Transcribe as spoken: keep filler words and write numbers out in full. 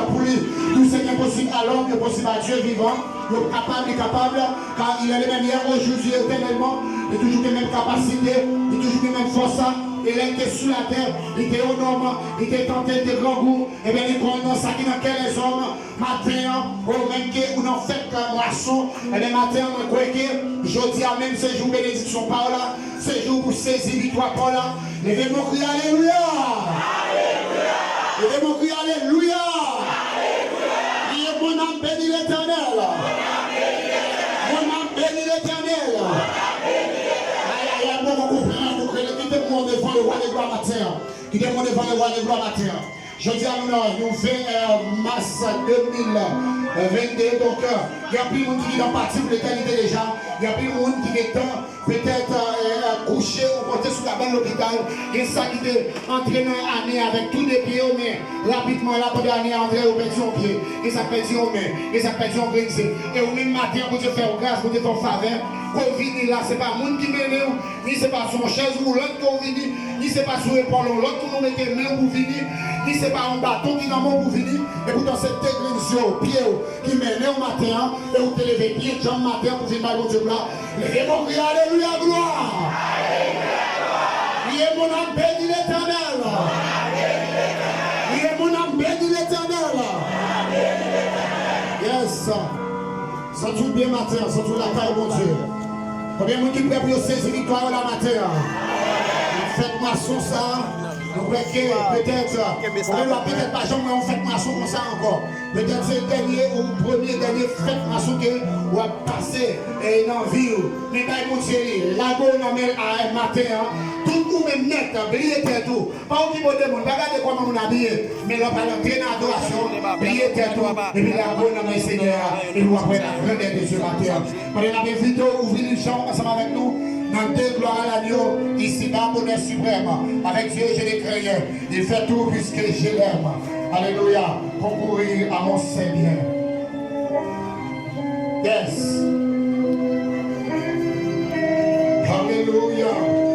Pour lui, tout ce qui est possible à l'homme est possible à Dieu vivant. Yo kapab, li kapab, car il est le même hier, aujourd'hui, éternellement. Li toujou gen menm kapasite, li toujou gen menm fòs la. E lè l te sou latè, li te yon nonm, li te tante, li te grangou. Ebyen, li konn sa ki nan kè lèzòm. Maten an, ou menm ke ou nan fèt mwason, ebyen, maten an, mwen kwè ke jodi a menm se jou benediksyon pa w la. Se jou pou sezi viktwa pa w la. Leve men w, kriye alelouya! Leve men w, kriye alelouya! Priez, mon âme bénit l'Éternel. Mon âme bénit l'Éternel. Ayayay, mwen poko konprann, nou rele, kite m devan le rwa de glwa maten an. Kite m devan le rwa de glwa maten an. Jodi a, nou nan, nou ven, eh, mas de mil vennde. Donk, eh, gen anpil moun ki gentan pati pou letènite deja. Gen anpil moun ki gentan petèt, eh, eh, kouche ou pote sou kabann lopital. Gen sa ki te antre nan ane avèk tou de pye yo, men rapidman la, pandan ane a antre, yo pèdi yon pye. Gen sa k pèdi yon men. Gen sa k pèdi yon grenn ze. E ou menm maten an, Bondye fè w gras, Bondye fè w favè. Ke w vini la, se pa moun ki mennen w, ni se pa sou yon chèz woulant ke w vini, ni se pa sou epòl yon lòt moun ou mete men w pou vini, ni se pa yon baton ki nan men w pou vini, epoutan se de grenn zye w, pye w ki mennen w maten an, e ou te leve byen djanm maten an pou vin bay Bondye glwa. Leve men w, kriye alelouya, glwa! Priez, mon âme bénit l'Éternel. Priez, mon âme bénit l'Éternel. Yes. Santi w byen maten an, santi w lakay Bondye. Konbyen moun ki prè pou yo sezi viktwa yo la maten an? Fèt mwason sa, nou kwè ke petèt, ou menm w ap petèt pa janm wè yon fèt mwason konsa ankò. Petèt se dènye ou premye dènye fèt mwason ke w ap pase, eh, nan vi w. Men bay Bondye li, lage w nan men l a maten an. Tout ou menm nèt, bliye tèt ou. Pa okipé de moun, pa gade kòman moun abiye, men lè w pral antre nan adorasyon, bliye tèt ou, epi lage w nan men Senyè a, epi w ap wè la grandeur de Dieu maten an. Pandan n ap envite w ouvri liv jan w ansanm avèk nou nan de glwa a lagno, isi ba bonè siprèm, avec Dieu je ne crains rien, il fait tout puisque je l'aime. Alelouya, concourir à mon saint bien. Yes. Alelouya.